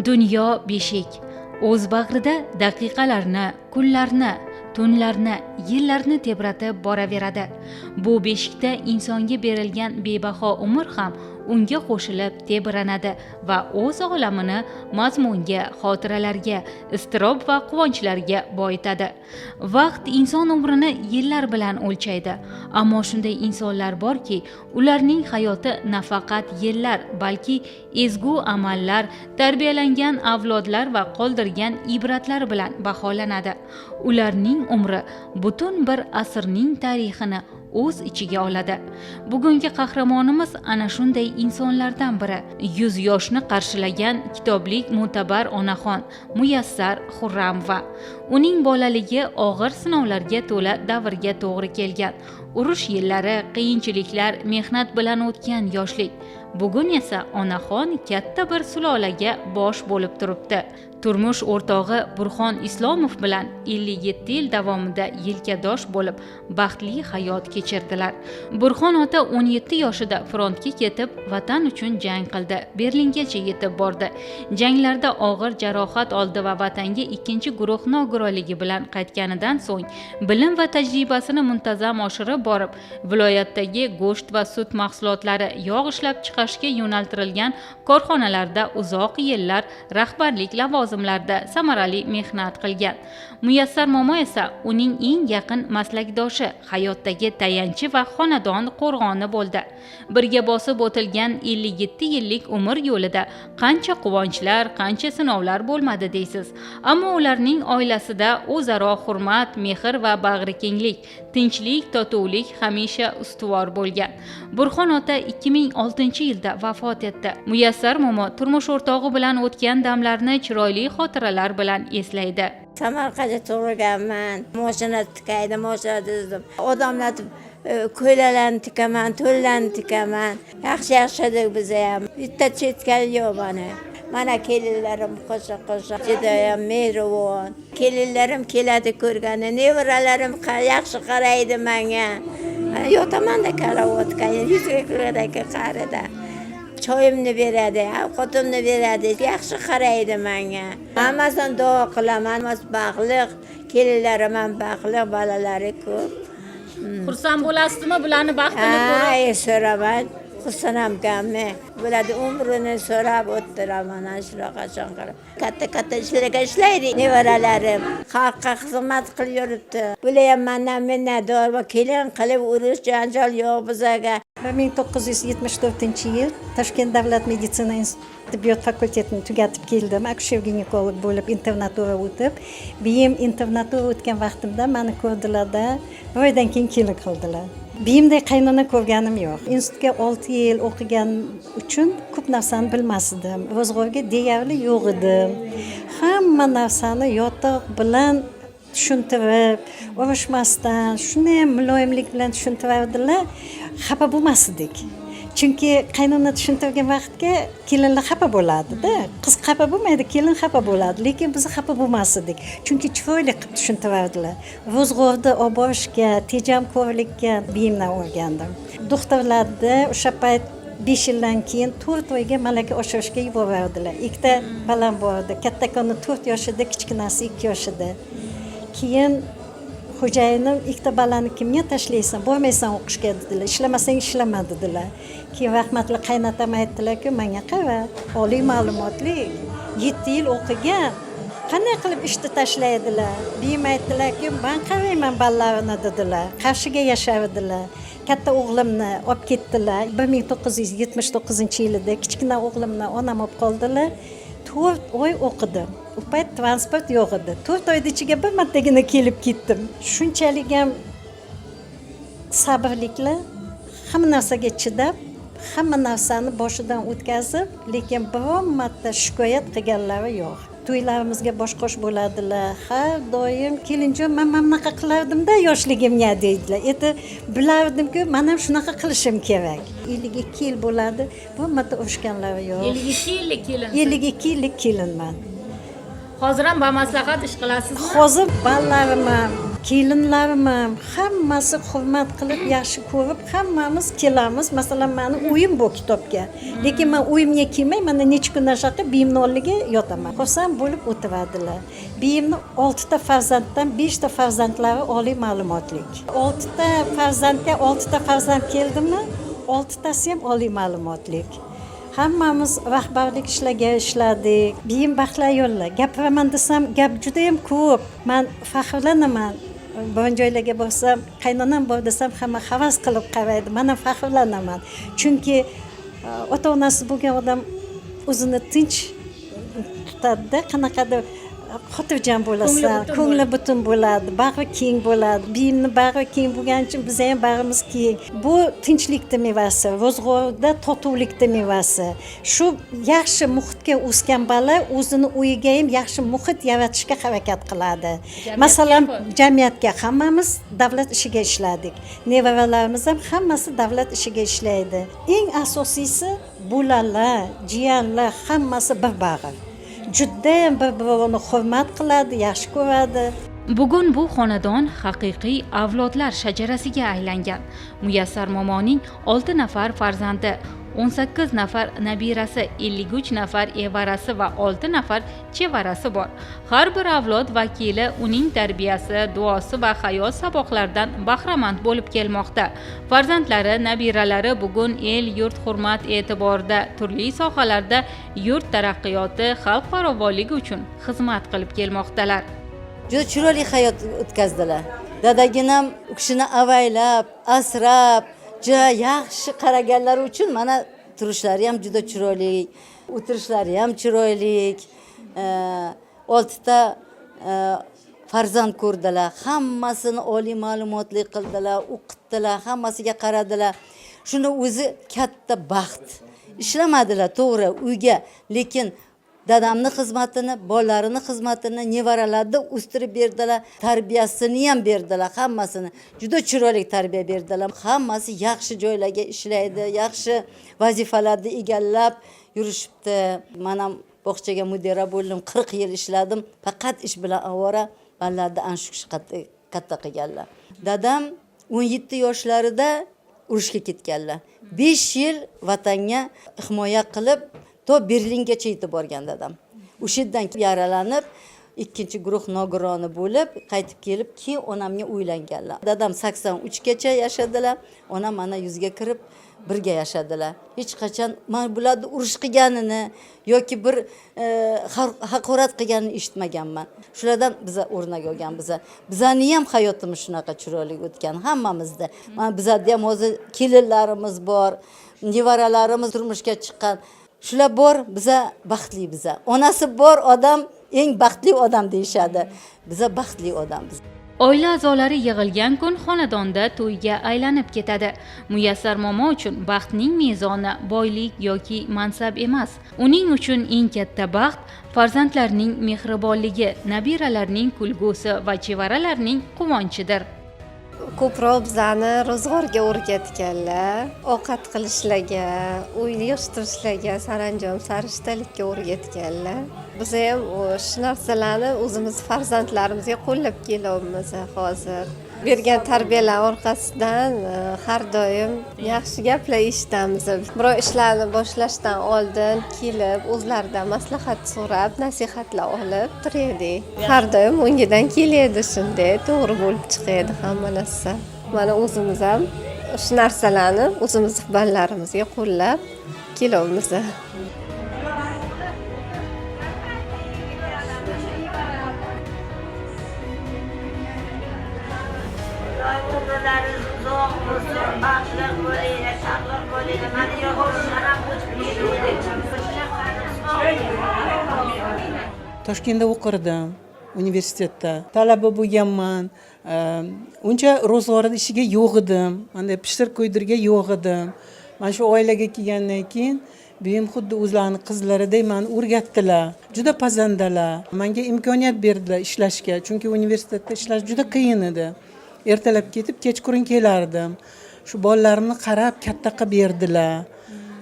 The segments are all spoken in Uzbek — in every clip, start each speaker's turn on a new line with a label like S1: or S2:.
S1: Dunyo beshik. O'z bag'rida daqiqalarni, kunlarni, tunlarni, yillarni tebratib boraveradi. Bu beshikda insonga berilgan bebaho umr ham unga qo'shilib tebranadi va o'z olamini mazmunga, xotiralarga, iztirob va quvonchlarga boyitadi. Vaqt inson umrini yillar bilan o'lchaydi. Ammo shunday insonlar borki, ularning hayoti nafaqat yillar, balki ezgu amallar, tarbiyalangan avlodlar va qoldirgan ibratlar bilan baholanadi. Ularning umri butun bir asrning tarixini o'z ichiga oladi. Bugungi qahramonimiz ana shunday insonlardan biri. 100 yoshni qarshilagan kitoblik mo'tabar onaxon Muyassar Xurramova. Uning bolaligi og'ir sinovlarga to'la davrga to'g'ri kelgan. Urush yillari, qiyinchiliklar, mehnat bilan o'tgan yoshlik. Bugun esa onaxon katta bir sulolaga bosh bo'lib turibdi. Turmush o'rtog'i Burxon Islomov bilan 57 yil davomida yelkadosh bo'lib, baxtli hayot kechirdilar. Burxon ota 17 yoshida frontga ketib, vatan uchun jang qildi. Berlingacha yetib bordi. Janglarda og'ir jarohat oldi va vatanga ikkinchi guruh nogironligi bilan qaytganidan so'ng bilim va tajribasini muntazam oshirib borib, viloyatdagi go'sht va sut mahsulotlari, yog' ishlab chiqarishga yo'naltirilgan korxonalarda uzoq yillar rahbarlik lavozimlarida samarali mehnat qilgan. Muyassar momo esa uning eng yaqin maslakdoshi, hayotdagi tayanchi va xonadon qo'rg'oni bo'ldi. Birga bosib o'tilgan 57 yillik umr yo'lida qancha quvonchlar, qancha sinovlar bo'lmadi deysiz. Ammo ularning oilasida o'zaro hurmat, mehr va bag'rikenglik, tinchlik, totuvlik hamisha ustuvor bo'lgan. Burxon ota 2006-yilda vafot etdi. Muyassar momo turmush o'rtog'i bilan o'tgan damlarni chiroyli xotiralar bilan eslaydi.
S2: Samarqandda tug'ilganman. Moshina tikaydi, moshina tuzdim. Odamlar ko'ylaklarni tikaman, to'nlarni tikaman. Yaxshi yashadik biza ham. Bitta chetgani yo'q mana. Mana kelinlarim qo'sha qo'sha, judayam mehribon. Kelinlarim keladi ko'rgani, nevaralarim yaxshi qaraydi menga. Yotamanda karavotga, yuzga kiradi qarida. Choyimni beradi, ovqatimni beradi, yaxshi qaraydi menga. Hammasini duo qilaman, hammasi baxtli, kelinlarim ham baxtli, bolalari ko'p.
S1: Xursand bo'lasizmi bularni baxtini ko'rib?
S2: Ay, so'raman, xursandamkanmi? Bularni umrini so'rab o'ttiraman, ana shunaqa qilib. Katta katta ishlarga ishlaydi nevaralarim. Xalqqa xizmat qilib yuribdi. Bular ham mandan minnatdor va kelin qilib urush janjal yo'q bizaga.
S3: 1974 yil Toshkent davlat meditsina tibbiyot fakultetini tugatib keldim. Akusher ginekolog bo'lib internatura o'tib, biyim internatura o'tgan vaqtimda mani ko'rdilarda, bir oydan keyin kelin qildilar. Biyimdek qaynona ko'rganim yo'q. Institutga 6 yil o'qigan uchun ko'p narsani bilmas edim. Ro'zg'orga deyarli yo'q edim. Hamma narsani yotoq bilan tushuntirib, urushmasdan, shundayam muloyimlik bilan tushuntirardilar, xafa bo'lmas edik. Chunki qaynona tushuntirgan vaqtga kelinlar xafa bo'ladida. Qiz xafa bo'lmaydi, kelin xafa bo'ladi, lekin biz xafa bo'lmas edik. Chunki chiroyli qilib tushuntirardilar. Ro'zg'orni olib borishga, tejamkorlikka biyimdan o'rgandim. Doktorlarda o'sha payt 5 yildan keyin 4 oyga malaka oshirishga yuborardilar. Ikkita balam bor edi. Kattakoni 4 yoshida, kichkinasi 2 yoshida. Keyin xo'jayinim: "Ikkita balani kimga tashlaysan, bormaysan o'qishga", dedilar. "Ishlamasang ishlama", dedilar. Keyin rahmatli qaynotam aytdilarki: "Manga qara, oliy ma'lumotli, 7 yil o'qigan, qanday qilib ishni tashlaydilar?" Biyim aytdilarki: "Man qarayman bolalarini", dedilar. Qarshiga yashardilar. Katta o'g'limni olib ketdilar 1979-yilida. Kichkina o'g'limni onam olib qoldilar. 4 oy o'qidim. U payt transport yo'q edi. 4 oyni ichiga bir martagina kelib ketdim. Shunchalik ham sabrliklar, hamma narsaga chidab, hamma narsani boshidan o'tkazib, lekin biron marta shikoyat qilganlari yo'q. To'ylarimizga bosh qo'sh bo'ladilar har doim. "Kelinjon, man mana bunaqa qilardimda yoshligimga", deydilar. Endi bilardimku, man ham shunaqa qilishim kerak. 52 yil bo'ladi, bir marta urushganlari yo'q.
S1: 52 yillik kelin.
S3: 52 yillik kelinman.
S1: Hozir ham bamaslahat ish qilasizmi?
S3: Hozir bolalarim ham Kelinlarim ham hammasi hurmat qilib, yaxshi ko'rib, hammamiz kelamiz. Masalan, mani uyim bu kitobga, lekin man uyimga kelmay, mana necha kundan shu yoqqa biyimni oldiga yotaman. Xursand bo'lib o'tiradilar. Biyimni oltita farzanddan beshta farzandlari oliy ma'lumotlik. Oltita farzandga oltita farzand keldimi, oltitasi ham oliy ma'lumotlik. Hammamiz rahbarlik ishlarga ishladik. Biyim baxtli ayollar. Gapiraman desam, gap judayam ko'p. Man faxrlanaman. Biron joylarga borsam, qaynonam bor desam, hamma havas qilib qaraydi. Man ham faxrlanaman, chunki ota onasi bo'lgan odam o'zini tinch tutadida, qanaqadir xotirjam bo'lasan, ko'ngli butun bo'ladi, bag'ri keng bo'ladi. Biyimni bag'ri keng bo'lgani uchun biza ham bag'rimiz keng. Bu tinchlikni mevasi, ro'zg'orda totuvlikni mevasi. Shu yaxshi muhitga o'sgan bola o'zini uyiga ham yaxshi muhit yaratishga harakat qiladi. Masalan, jamiyatga hammamiz davlat ishiga ishladik, nevaralarimiz ham hammasi davlat ishiga ishlaydi. Eng asosiysi, bolalar, jiyanlar hammasi bir bag'ir, judayam bir birini hurmat qiladi, yaxshi ko'radi.
S1: Bugun bu xonadon haqiqiy avlodlar shajarasiga aylangan. Muyassar momoning 6 nafar farzandi, 18 nafar nabirasi, 53 nafar evarasi va 6 nafar chevarasi bor. Har bir avlod vakili uning tarbiyasi, duosi va hayot saboqlaridan bahramand bo'lib kelmoqda. Farzandlari, nabiralari bugun el yurt hurmat e'tiborida, turli sohalarda yurt taraqqiyoti, xalq farovonligi uchun xizmat qilib kelmoqdalar.
S4: Juda chiroyli hayot o'tkazdilar. Dadaginam u kishini avaylab, asrab, juda yaxshi qaraganlari uchun mana turishlari ham juda chiroyli, o'tirishlari ham chiroyli. Oltita farzand ko'rdilar, hammasini oliy ma'lumotli qildilar, o'qitdilar, hammasiga qaradilar. Shuni o'zi katta baxt. Ishlamadilar, to'g'ri, uyga, lekin dadamni xizmatini, bolalarini xizmatini, nevaralarni o'stirib berdilar, tarbiyasini ham berdilar, hammasini juda chiroyli tarbiya berdilar. Hammasi yaxshi joylarga ishlaydi, yaxshi vazifalarni egallab yurishibdi. Man ham bog'chaga mudira bo'ldim, 40 yil ishladim, faqat ish bilan ovora. Bolalarni ana shu kishi katta qilganlar. Dadam 17 yoshlarida urushga ketganlar, 5 yil vatanga himoya qilib, to Berlingacha yetib borgan dadam. O'sha yerdan yaralanib, ikkinchi guruh nogironi bo'lib qaytib kelib, keyin onamga uylanganlar. Dadam 83gacha yashadilar, onam mana 100ga kirib birga yashadilar. Hech qachon man bularni urush qilganini yoki bir haqorat qilganini eshitmaganman. Shulardan biza o'rnak olganmiz. Bizani ham hayotimiz shunaqa chiroyli o'tgan hammamizda. Mana bizada ham hozir kelinlarimiz bor, nevaralarimiz turmushga chiqqan. Shular bor, biza baxtli. Biza onasi bor odam eng baxtli odam deyishadi, biza baxtli odammiz.
S1: Oila a'zolari yig'ilgan kun xonadonda to'yga aylanib ketadi. Muyassar momo uchun baxtning mezoni boylik yoki mansab emas. Uning uchun eng katta baxt farzandlarning mehribonligi, nabiralarning kulgusi va chevaralarning quvonchidir.
S5: Ko'proq bizani ro'zg'orga o'rgatganlar, ovqat qilishlarga, uyni yig'ishtirishlarga, saranjom sarishtalikka o'rgatganlar. Biz ham shu narsalarni o'zimiz farzandlarimizga qo'llab kelyapmiz. Hozir bergan tarbiyalar orqasidan har doim yaxshi gaplar eshitamiz. Biror ishlarni boshlashdan oldin kelib o'zlaridan maslahat so'rab, nasihatlar olib turardik. Har doim o'ngidan keladi, shunday to'g'ri bo'lib chiqadi hamma narsa. Mana o'zimiz ham shu narsalarni o'zimiz bolalarimizga qo'llab kelyapmiz.
S2: Xudoy umrlaringiz uzoq bo'lsin, baxtli bo'linglar, sog'liq bo'linglar. Mana yoshlar ham o'tib ketuvdik.
S6: Toshkentda o'qirdim, universitetda talaba bo'lganman. Uncha ro'zg'or ishiga yo'q edim, manday pishir kuydirga yo'q edim. Mana shu oilaga kelgandan keyin buyim xuddi o'zlarini qizlaridek mani o'rgatdilar. Juda pazandalar, manga imkoniyat berdilar ishlashga, chunki universitetda ishlash juda qiyin edi. Ertalab ketib, kechqurun kelardim. Shu bolalarimni qarab katta qilib berdilar.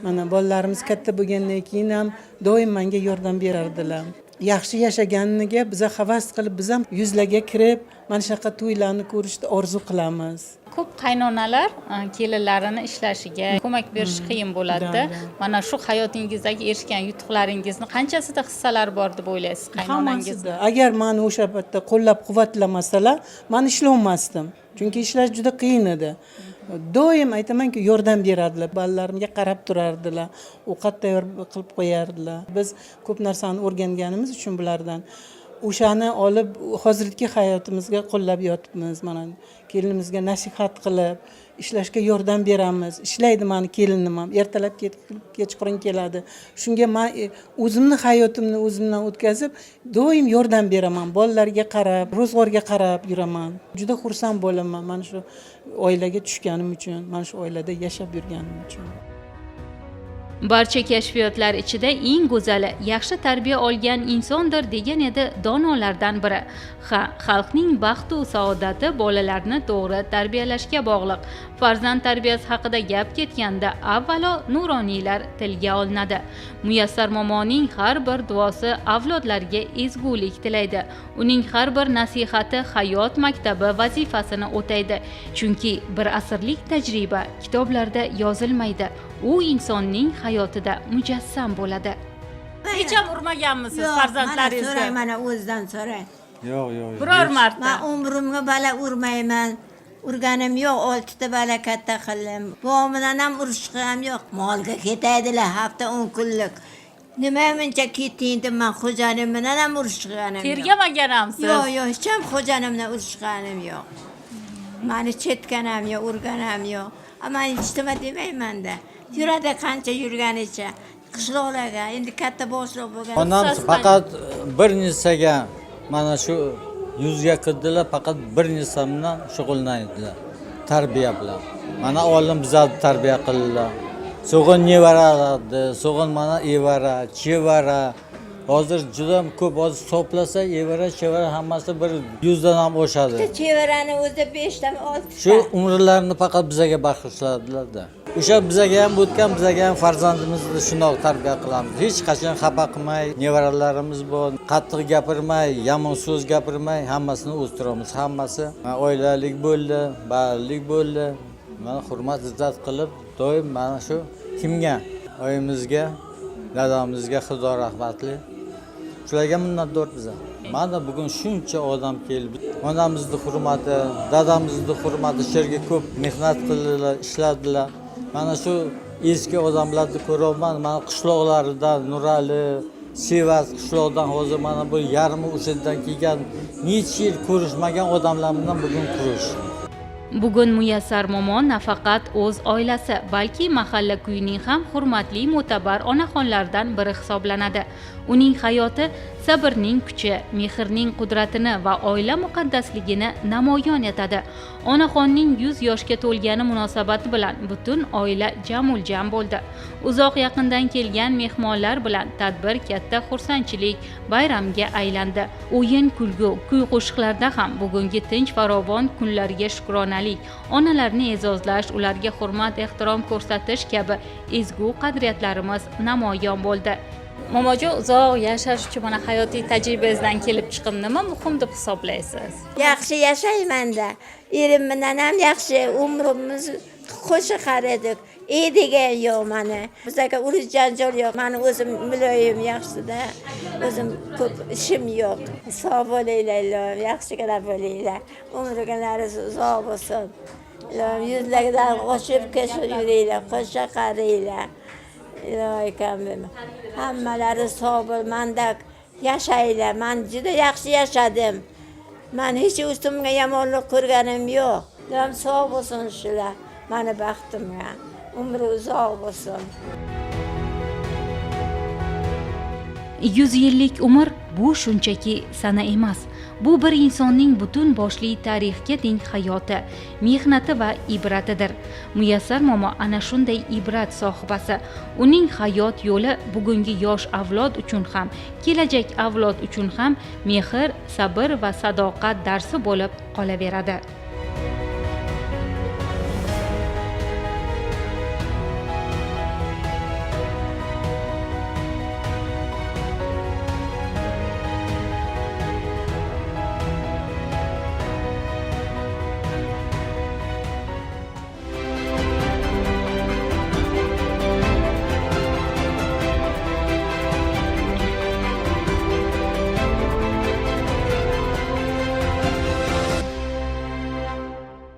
S6: Mana bolalarimiz katta bo'lgandan keyin ham doim manga yordam berardilar. Yaxshi yashaganiga biza havas qilib, biz ham yuzlarga kirib, mana shunaqa to'ylarni ko'rishni orzu qilamiz.
S1: Ko'p qaynonalar kelinlarini ishlashiga ko'mak berish qiyin bo'ladida.
S6: Да, да.
S1: Mana shu hayotingizdagi erishgan yutuqlaringizni qanchasida hissalari bor deb o'ylaysiz qaynonangizni?
S6: Hammasida. Agar mani o'sha paytda qo'llab quvvatlamasalar, man ishlolmasdim, chunki ishlash juda qiyin edi. Doim aytamanki, yordam beradilar, bolalarimga qarab turardilar, ovqat tayyor qilib qo'yardilar. Biz ko'p narsani o'rganganimiz uchun bulardan o'shani olib, hozirgi hayotimizga qo'llab yotibmiz. Mana kelinimizga nasihat qilib, ishlashga yordam beramiz. Ishlaydi mani kelinim ham, ertalab ketib, kechqurun keladi. Shunga man o'zimni hayotimni o'zimdan o'tkazib, doim yordam beraman, bolalarga qarab, ro'zg'orga qarab yuraman. Juda xursand bo'laman mana shu oilaga tushganim uchun, mana shu oilada yashab yurganim uchun.
S1: Barcha kashfiyotlar ichida eng go'zali yaxshi tarbiya olgan insondir, degan edi donolardan biri. Ha, xalqning baxtu saodati bolalarni to'g'ri tarbiyalashga bog'liq. Farzand tarbiyasi haqida gap ketganda avvalo nuroniylar tilga olinadi. Muyassar momoning har bir duosi avlodlarga ezgulik tilaydi. Uning har bir nasihati hayot maktabi vazifasini o'taydi, chunki bir asrlik tajriba kitoblarda yozilmaydi, u insonning hayotida mujassam bo'ladi. Hech ham urmaganmisiz
S2: Yo'q, mana
S1: farzandlaringizni?
S2: So'rang, mana o'zidan so'rang.
S7: Yo'q, yo'q, yo'q.
S1: Biror marta?
S2: Man umrimga bola urmayman. Urganim yo'q, oltita bola katta qildim. Bobom bilan ham urushganim yo'q. Molga ketaydilar hafta 10 kunlik. Nima muncha ketding deb man xo'jayinim bilan ham urushganim yo'q.
S1: Tergamagan hamsiz?
S2: Yo'q, hech ham xo'jayinim bilan urushganim yo'q. Mani chetgan ham yo'q, urgan ham yo'q. A man hech nima demaymanda. Yuradi qancha yurganicha. Qishloqlarga endi katta boshliq bo'lgan.
S7: Onam
S1: Hissasi.
S7: Faqat bir narsaga, mana shu yuzga kirdilar, faqat bir narsa bilan shug'ullanadilar, tarbiya bilan. Mana olim bizlarni tarbiya qildilar, so'g'in nevaralarni, so'g'in mana evara, chevara, hozir juda ko'p. Hozir hisoblasa, evara, chevara hammasi bir yuzdan ham oshadi.
S2: Bitta chevarani o'zi beshtami, oltita.
S7: Shu umrlarini faqat bizaga bag'ishladilarda. O'sha bizaga ham o'tgan, bizaga ham farzandimizni shundoq tarbiya qilamiz, hech qachon xafa qilmay. Nevaralarimiz bor, qattiq gapirmay, yomon so'z gapirmay, hammasini o'stiramiz. Hammasi oilalik bo'ldi, barlik bo'ldi. Mana hurmat izzat qilib doim mana shu kimga, oyimizga, dadamizga, xudo rahmatli, shularga minnatdor biza. Mana bugun shuncha odam kelib, onamizni hurmati, dadamizni hurmati, shu yerga ko'p mehnat qildilar, ishladilar. Mana shu eski odamlarni ko'ryapman, mana qishloqlaridan, Nurali, Sevas qishloqdan. Hozir mana bu yarmi o'sha yerdan kelgan, necha yil ko'rishmagan odamlar bilan bugun ko'rish.
S1: Bugun Muyassar momo nafaqat o'z oilasi, balki mahalla kuyining ham hurmatli, mo'tabar onaxonlaridan biri hisoblanadi. Uning hayoti sabrning kuchi, mehrning qudratini va oila muqaddasligini namoyon etadi. Onaxonning 100 yoshga to'lgani munosabati bilan butun oila jamuljam bo'ldi. Uzoq yaqindan kelgan mehmonlar bilan tadbir katta xursandchilik, bayramga aylandi. O'yin, kulgu, kuy qo'shiqlarda ham bugungi tinch, farovon kunlarga shukronalik, onalarni e'zozlash, ularga hurmat ehtirom ko'rsatish kabi ezgu qadriyatlarimiz namoyon bo'ldi. Momojon, uzoq yashash uchun, mana hayotiy tajribangizdan kelib chiqib, nima muhim deb hisoblaysiz?
S2: Yaxshi yashaymanda. Erim bilan ham yaxshi umrimiz qo'sha qaradik. E degan yo'q mani. Bizlarga urush janjal yo'q. Mani o'zim muloyim, yaxshida. O'zim ko'p ishim yo'q. Sog' bo'linglar, ilohim, yaxshigina bo'linglar. Umrlaringiz uzoq bo'lsin. Ilohim, yuzlardan oshib keshib yuringlar, qo'sha qaringlar. Ilohi kamim. Hammalari sog' bo'l, mandak yashanglar. Man juda yaxshi yashadim. Man hech ustimga yomonlik ko'rganim yo'q. Ilohim, sog' bo'lsin shular. Mani baxtimga. Umri uzoq bo'lsin.
S1: 100 yillik umr bu shunchaki sana emas. Bu bir insonning butun boshli tarixga teng hayoti, mehnati va ibratidir. Muyassar momo ana shunday ibrat sohibasi. Uning hayot yo'li bugungi yosh avlod uchun ham, kelajak avlod uchun ham mehr, sabr va sadoqat darsi bo'lib qolaveradi.